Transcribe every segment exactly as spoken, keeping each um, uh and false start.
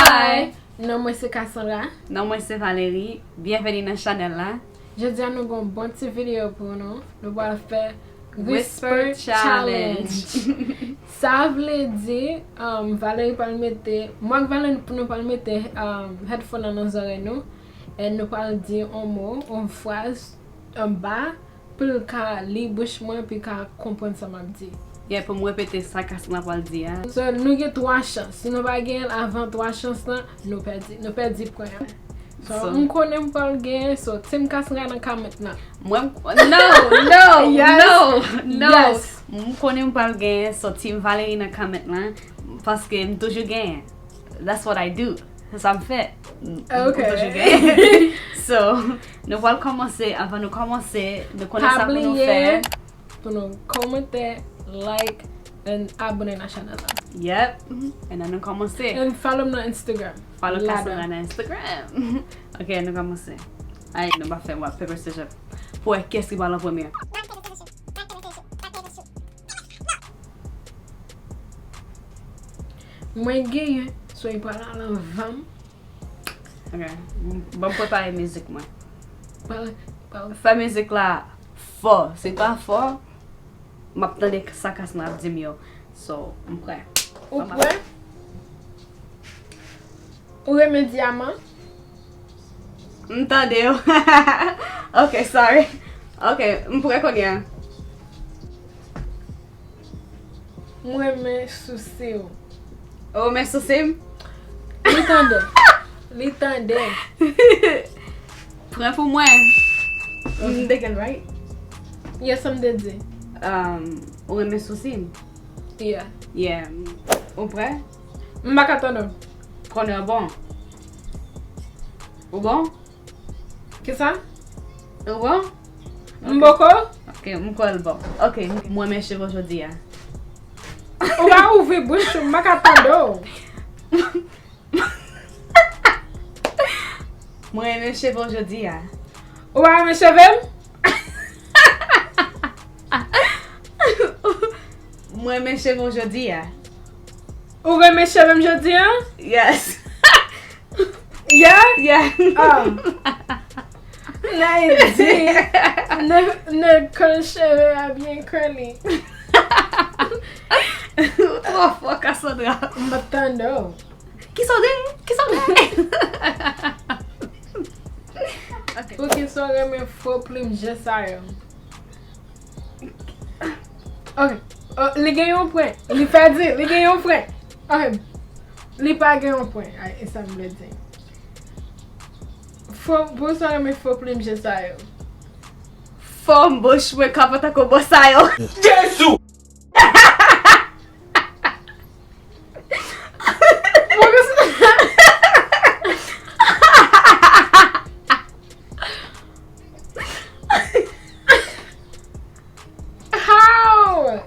Hi, non mwen se Cassandra. Non mwen se Valerie. Byenveni nan chanèl la. Jodi a nou gon bon ti videyo pou nou. Nou pral fè Whisper Challenge. Sa vle di, um, Valerie pral mete, mwen ak Valerie nou pral mete, um, headphone nan nan zòrèy nou, e nou pral di yon mo, yon fraz anba, pou l ka li bouch mwen, pou l ka konprann sa m ap di. Yeah, pou m repete sa Cassandra pral di a. So, nou gen twa chans. Si nou pa genyen l avan twa chans lan, nou pèdi. Nou pèdi pwen an. So, So, m konnen m pral genyen, so, Team Cassandra nan comment lan. Mwen, m- no, no, Yes. no, no. Yes. M konnen m pral genyen, so Team Valerie nan comment lan, paske m toujou genyen. That's what I do. Se sa m fè. M- m Ok. toujou genyen. So, nou pral kòmanse. Anvan nou kòmanse, nou konnen Pa sa pou nou bliye fè. pou nou kòmante, like, and abone nan chanèl la. Yep. And ann nou kòmanse. And follow m nan Instagram. Follow Lada. Cassandra nan Instagram. Ok, nou kòmanse. Ay, nou pa fè rock, paper, scissors pou wè kiyès ki pral an premye. Mwen genyen, so li pral al anvan m. Ok. Ban m prepare mizik mwen. Pral, pral. Fè mizik la fò. Si l pa fò, m ap tande sa Cassandra ap di m yo. So, m prè. Ou Ban m prè? Ou renmen dyaman? M tande w. Ok, sorry. Ok, m prè kounye a. M renmen souse w. Ou renmen souse m? Li tande. Li tande. Pran pou mwen. M te gen right? Yes, sa m te di. Um, ou renmen souse m? Yeah. Yeah. Ou prè? M pa ka tande w. Konnen w bon. Ou bon? Kisa? Ou bon? M Ok. boko? Ok, m kwè l bon. Ok, m- mwen renmen cheve w jodi a. Ou pa ouvri bouch ou, m pa ka tande w. Mwen renmen cheve w jodi a. Ou pa renmen cheve m? Mwen renmen cheve w jodi a. Ou renmen cheve m jodi a? Yes. Yeah? Yeah. Ah. Nèg di, nèg, nèg kòl cheve a byen curly. Ou twò fò, Cassandra. M ap tande w. Kisa w di? Kisa w di? Ok. Poukisa w renmen fo plim je sa yo? Ok. Oh, li gen yon pwen. Li pèdi. Li gen yon pwen. Ok. Li pa gen yon pwen. Ay, e sa m vle di. Fo, poukisa w renmen fo plim je sa yo? Fòm bouch mwen kanpe tankou bò sa yo. Jezi! Poukisa? How?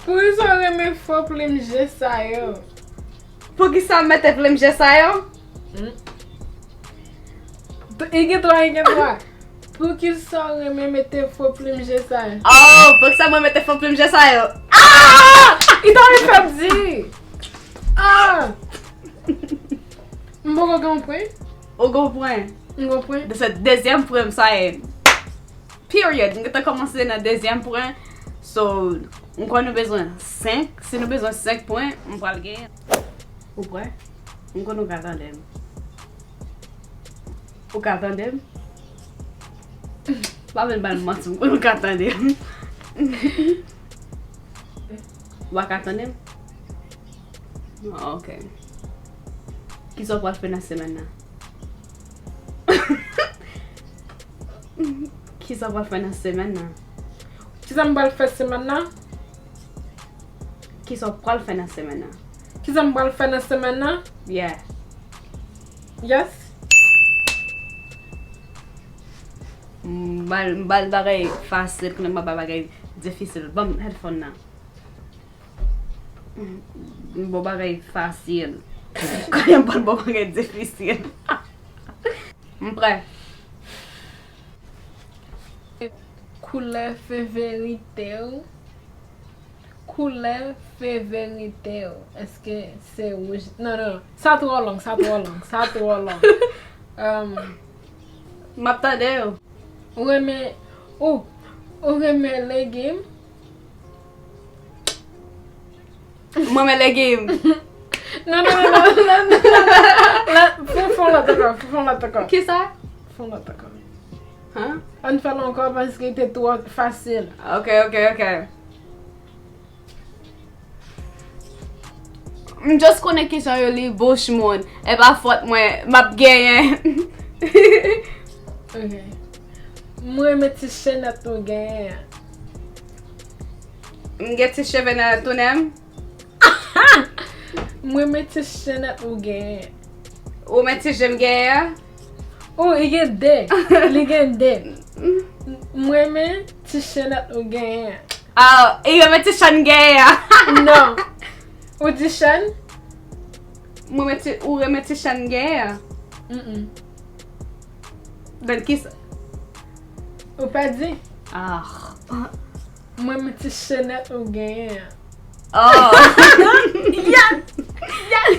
Poukisa w renmen fo plim je sa yo? Poukisa m mete plim je sa yo? Hmm. T- Li gen twa, li gen twa. Poukisa w renmen mete fo plim je sa yo? Oh, poukisa mwen mete fo plim je sa yo? Ah! Li ta vle fè m di. Ah! M poko gen yon pwen? Ou gen yon pwen. M gen yon pwen? Se dezyèm pwen sa ye. Period. M gentan kòmanse nan dezyèm pwen. So, m kwè nou bezwen senk. Si nou bezwen senk pwen, m pral genyen. Ou prè? M kwè nou ka tande m. Ou ka tande m? Pa vin ba m manti, m kwè nou ka tande m. Ou pa ka tande m? Ah, ok. Kisa w pral fè nan semèn nan? Kisa w pral fè nan semèn nan? Kisa m pral fè semèn nan? Kisa w pral fè nan semèn nan? Kisa m pral fè nan semèn nan? Yeah. Yes. M ba l, m ba l bagay fasil, kounye a m ap ba bagay difisil. Ban m headphone nan. M ba w bagay fasil. Kounye a m pral ba w bagay difisil. M prè. Koulè feverite w. Koulè feverite w, èske se wouj? Non, non, non. Sa twò long, sa twò long, sa twò long. Um, M ap tande w. Ou renmen, ou, ou renmen legim? Mwen renmen legim. Non, non, non, non, non, non, non. Fè, fè yon lòt ankò, fè yon lòt ankò. Kisa? Fè yon lòt ankò. Huh? Ann fè l ankò paske te twò fasil. Ok, ok, ok. M just konnen kesyon yo li bouch moun. E pa fòt mwen, m ap genyen. Ok. Mwen renmen ti chenèt ou genyen an. M gen ti cheve nan tou nen m. Mwen renmen ti chenèt ou genyen an. Ou men ti je m genyen an. Oh, li gen de. Li gen de. Mwen renmen ti chenèt ou genyen an. Ah, e yo men ti chan genyen an. Non. Ou di chan? Mwen men ti, ou renmen ti chan genyen an. Mm-mm. Then kisa? Ou pa di? Ah. Mwen renmen ti chenèt ou genyen an. Oh. Yes! Yes!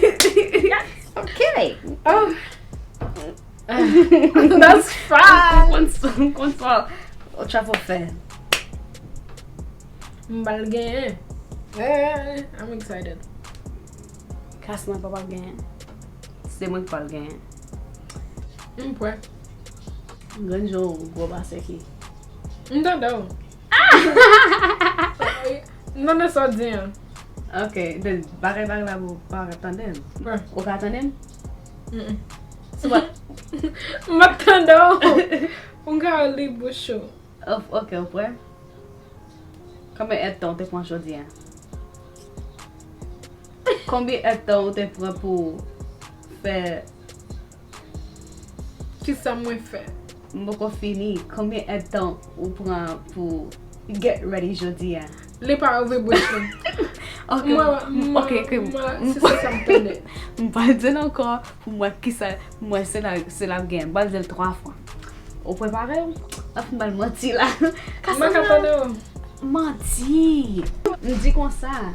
Yes! Okay. Oh. That's fine. Konn sa, konn sa. O travel fair. M bal genyen. Eh, I'm excited. Kas mwen pa pral genyen. Se mwen ki pral genyen. M prè. Grann Joe gwo pase ki. M tande w. M tande sa w di an. Ok, then bagay bagay la pou pa tande m. Prè. Ou ka tande m? Mm-mm. Se pa. M ap tande w. Ou ka li bouch ou. Of, ok, ou prè? Konbyen èdtan ou te pran jodi a? Konbyen èdtan ou te pran pou fè Kisa mwen fè? M poko fini. Konbyen èdtan ou pran pou get ready jodi a? Li pa ouvri bouch li. Ok, Mwen, mwen, ok, ok. Mwen, se sa sa m tande. M pa di l ankò pou m wè kisa, m wè se la, se la gen. M pral di l twa fwa. Ou prepare w? Ap m bal manti la. M pa ka tande w. Manti. M di konsa.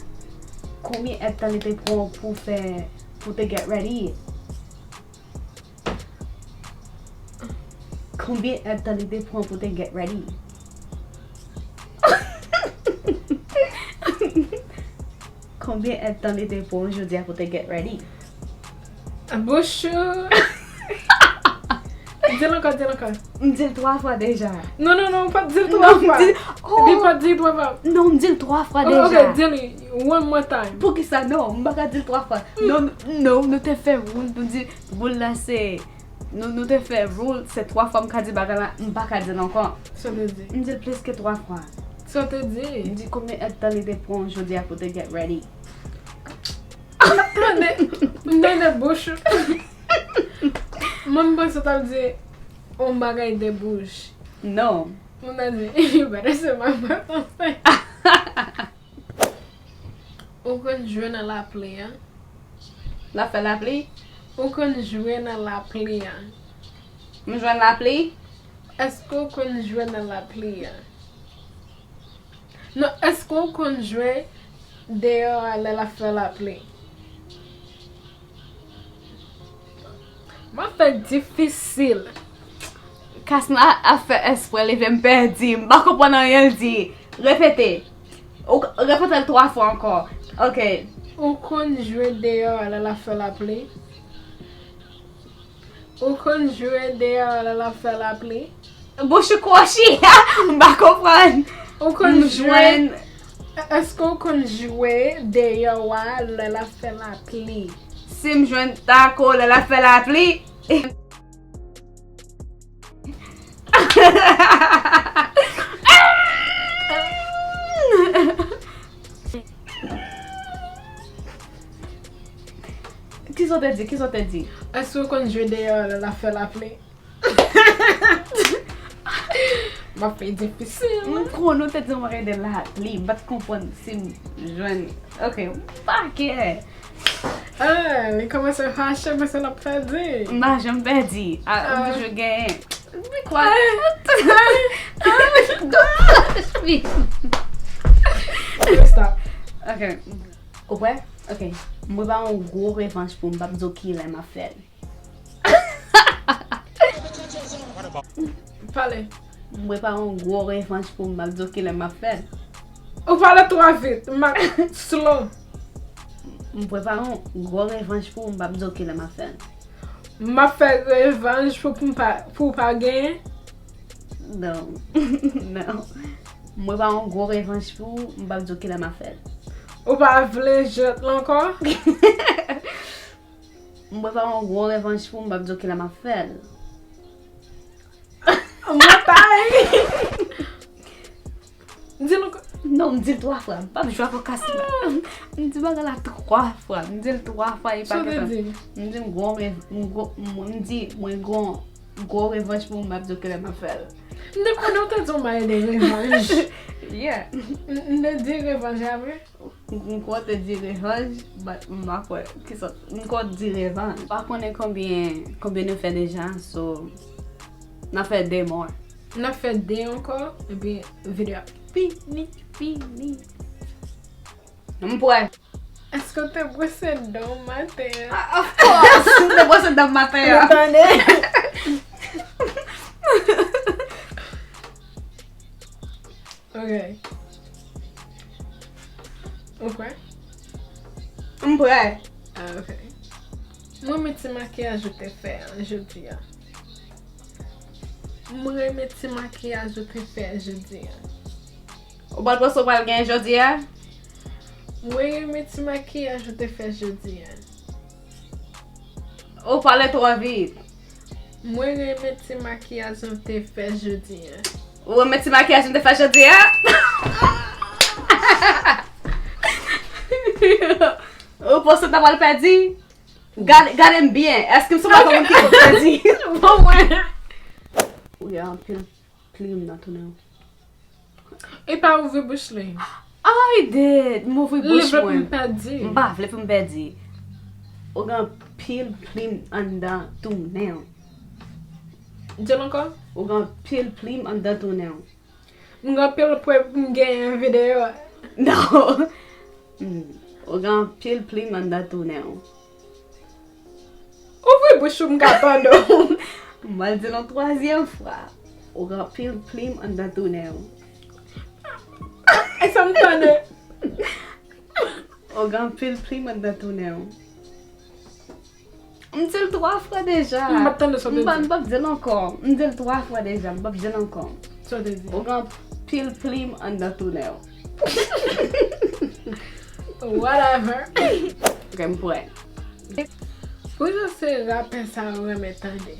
Konbyen èdtan li te pran pou fè, pou te get ready? Konbyen èdtan li te pran pou te get ready? Konbyen èdtan li te pran jodi a pou te get ready? Bouch ou. Di l ankò, di l ankò. M di l twa fwa deja. Non, non, non, ou pa t di l Non, twa m fwa. di, oh. Li pa t di l twa fwa. Non, m di l twa fwa Oh, deja. Ok, di li one more time. Poukisa non? M pa ka di l twa fwa. Non, non, nou te fè rule, nou di rule la se, nou, nou te fè rule, se twa fwa m ka di bagay la, m pa ka di l ankò. Sa w te di? M di l plis ke twa fwa. Sa w te di? M di konbyen èdtan li te pran jodi a pou te get ready? M tande, m tande bouch ou. Mwen m panse w t ap di yon bagay de bouch. Non. Mwen ta di, you better say my breath on fire. Ou konn jwe nan lapli a? L ap fè lapli? Ou konn jwe nan lapli a? M jwenn lapli? Èske w konn jwe nan lapli a? Non, èske w konn jwe deyò a lè l ap fè lapli? M ap fè difisil. Kasna ap fè espre li fè m pèdi. M pa konprann anyen l di. Repete. Ou k-, repete l twa fwa ankò. Ok. Ou konn jwe deyò a lè l ap fè lapli? Ou konn jwe deyò a lè l ap fè lapli? Bouch ou kwochi. M pa konprann. Ou konn M jwe? jwenn. Èske w konn jwe deyò a lè l ap fè lapli? Si m jwenn tako lè l ap fè lapli. Kisa w te di? Kisa w te di? Èske w konn jwe deyò a lè l ap fè lapli? M ap fè difisil. M konnen w te di yon bagay de lapli, m pa t konprann si m jwenn. Ok, m pa kè. Ah, li kòmanse fache paske l ap pèdi. M pa janm pèdi. A, m Ah. toujou genyen. Bi kwa? Stop. Ok. Ou prè? Ok. M prepare yon gwo revanj pou m, m p ap di w kilè m ap fè l. Pale. M prepare yon gwo revanj pou m, m p ap di w kilè m ap fè l. Ou pale twò vit, m ap slow. M prepare yon gwo revanj pou w, m p ap di w kilè m ap fè l. M ap fè revanj pou, pou, m pa, pou w pa genyen. Non. Non. M prepare yon gwo revanj pou w, m p ap di w kilè m ap fè l. Ou pa vle jwèt la ankò? M prepare yon gwo revanj pou w, m p ap di w kilè m ap fè l. Mwen pa ri. Di l ankò. Non, m di l twa fwa. M p ap jwe avè w Kasla. M di bagay la twa fwa. M di l twa fwa, e pa gentan. M di m gwo rev-, m gwo, m di mwen gwo, gwo revanj pou m, m ap di w kilè m ap fè l. M te konnen w te di yon bagay de revanj. Yeah. M te di revanj avè. M kwè w te di revanj, but m pa kwè. Kisa? M kwè w di revanj. M pa konnen konbyen, konbyen nou fè deja, so n ap fè de mò. N ap fè de ankò, epi videyo a fini, fini. M prè. Èske w te bwose dan w maten an? Ah, of course! M te bwose dan m maten an. Tande. Ok. Ou prè? M prè. Ah, ok. Mwen renmen ti makiyaj ou te fè a jodi a. Mwen renmen ti makiyaj ou te fè jodi a. Ou pral panse w pral gen jodi a? Mwen renmen ti makiyaj ou te fè jodi a. Ou pale twò vit. Mwen renmen ti makiyaj ou te fè jodi a. Ou renmen ti makiyaj m te fè jodi a? Ou panse w ta pral pèdi? Gade, gade m byen. Èske m se yon moun ki konn pèdi? Bon, mwen. Ou gen anpil plim nan tounen w. E pa ouvri bouch li. I did! M ouvri Li bouch vle pou m mwen. pèdi. M pa vle pou m pèdi. Ou gen anpil plim anndan tounen w. Di l ankò. Ou gen anpil plim anndan tounen w. M gen anpil prè pou m genyen videyo a. Non. Hmm. Ou gen anpil plim anndan tounen w. Ouvri bouch ou, m ka tande w. M pral di l yon twazyèm fwa. Ou gen anpil plim anndan tounen w. E sa m tande. Ou gen anpil plim anndan tounen w. M di l twa fwa deja. M pa t tande sa w te M pa, di. M p ap di l ankò. M di l twa fwa deja. M p ap di l ankò. Sa w te di. Ou gen anpil plim anndan tounen w. Whatever. Ok, m prè. Poukisa se rapè sa yo renmen tande?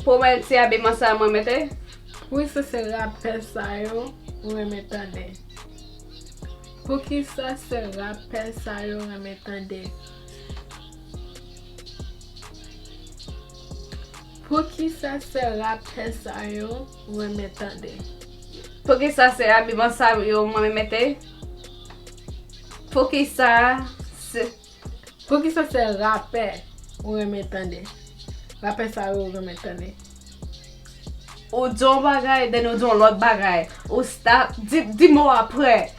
Pou mwen ti abiman sa mwen mete? Poukisa se rapè sa yo renmen tande? Poukisa se rapè sa yo renmen tande? Poukisa se rapè sa yo renmen tande? Poukisa se abiman sa yo mwen mete? Poukisa se Poukisa se rapè ou renmen tande? Rapè sa yo ou renmen tande? Ou di yon bagay, then ou di yon lòt bagay. Ou stop, di, di mo aprè.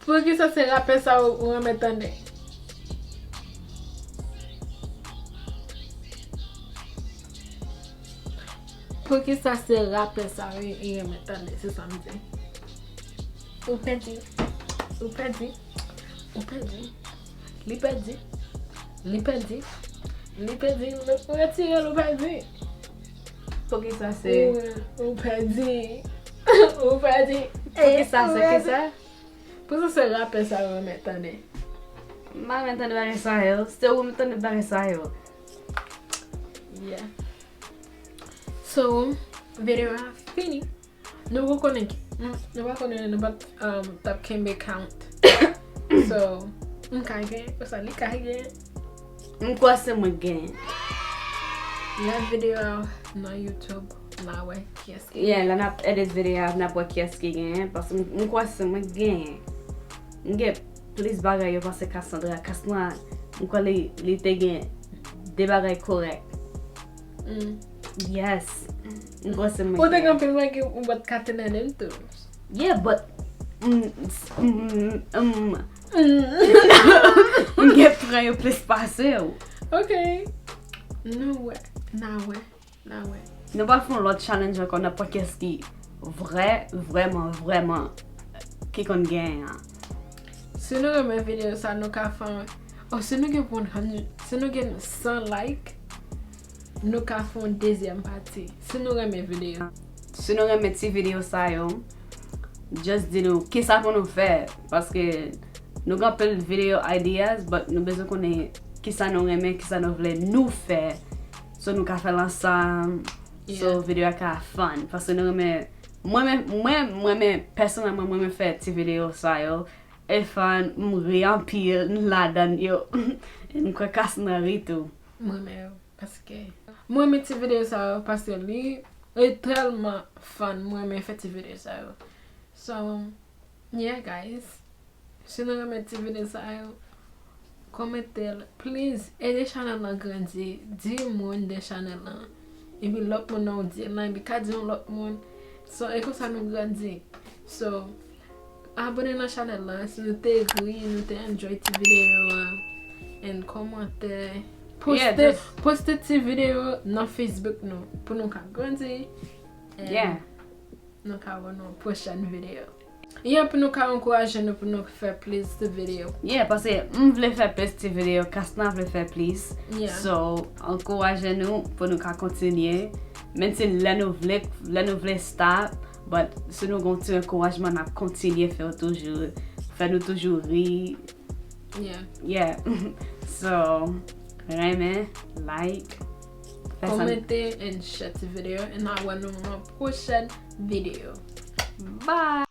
Poukisa se rapè sa yo ou renmen tande? Poukisa se rapè sa yo ou renmen tande? Se sa m di. Ou pèdi. Ou pèdi. Ou pèdi. Li pèdi. Li pèdi. Li pèdi. Retire l, ou pèdi. Poukisa se Ou, ou pèdi. Ou pèdi. Poukisa se kisa? Poukisa se rapè sa yo renmen tande? M pa renmen tande bagay sa yo. Se ou renmen tande bagay sa yo. Yeah. So, videyo a fini. Nou pa konnen ki, mm, nou pa konnen nou pa t, um, t ap kenbe count. So, m ka gen, ou sa li ka gen. M kwè se mwen k genyen. Lè videyo a nan YouTube, n a wè kiyès ki Yeah, lè n ap edit videyo a, n ap wè kiyès ki genyen, paske m, m kwè se mwen k genyen. M gen plis bagay yo pase Cassandra. Cassandra, m kwè li, li te gen de bagay korèk. Mm. Yes. M kwè se mwen Ou te k gen genyen. Anpil bagay ou pa t ka tene nan tou. Yeah, but mm, mm, mm, M gen pran yo plis pase w. Ok. Nou wè. Na wè. Na wè. Nou pral fè yon lòt challenge ankò, n ap wè kiyès ki vrè, vrèman, vrèman ki konn genyen an. Si nou renmen videyo sa, nou ka fè yon. Oh, si nou gen one hundred, si nou gen san like, nou ka fè yon dezyèm pati. Si nou renmen videyo. Si nou renmen ti videyo sa yo, just di nou kisa pou nou fè. Paske nou gen anpil video ideas, but nou bezwen konnen kisa nou renmen, kisa nou vle nou fè. So nou ka fè l ansanm. So Yeah. Videyo a ka fun. Paske nou renmen, mwen menm, mwen, mwen menm, pèsonèlman, mwen menm fè ti videyo sa yo. E fun, m ri anpil ladan yo. E m kwè Cassandra ri tou. Mwen menm, paske. Mwen renmen ti videyo sa yo, paske li e tèlman fun, mwen renmen fè ti videyo sa yo. So, yeah, guys. Si nou renmen ti videyo sa yo, kòmante l. Please, ede chanèl lan grandi. Di moun de chanèl lan. Epi lòt moun nan ou di l lan, epi ka di yon lòt moun. So, e konsa nou grandi. So, abone nan chanèl lan. Si nou te ri, nou te enjoy ti videyo a. And kòmante. Poste, Yeah, just- poste ti videyo nan Facebook nou. Pou nou ka grandi. And Yeah. Nou ka wè nan pwochèn videyo. Yeah, pou nou ka ankouraje nou pou nou fè plis ti videyo. Yeah, paske m vle fè plis ti videyo, Cassandra vle fè plis. Yeah. So, ankouraje nou pou nou ka kontinye. Menm si lè nou vle, lè nou vle stop, but si nou gon ti ankourajman, n ap kontinye fè yo toujou. Fè nou toujou ri. Yeah. Yeah. So, renmen, like, fè sa. Kòmante and share ti videyo. And a wè nou nan pwochèn videyo. Bye!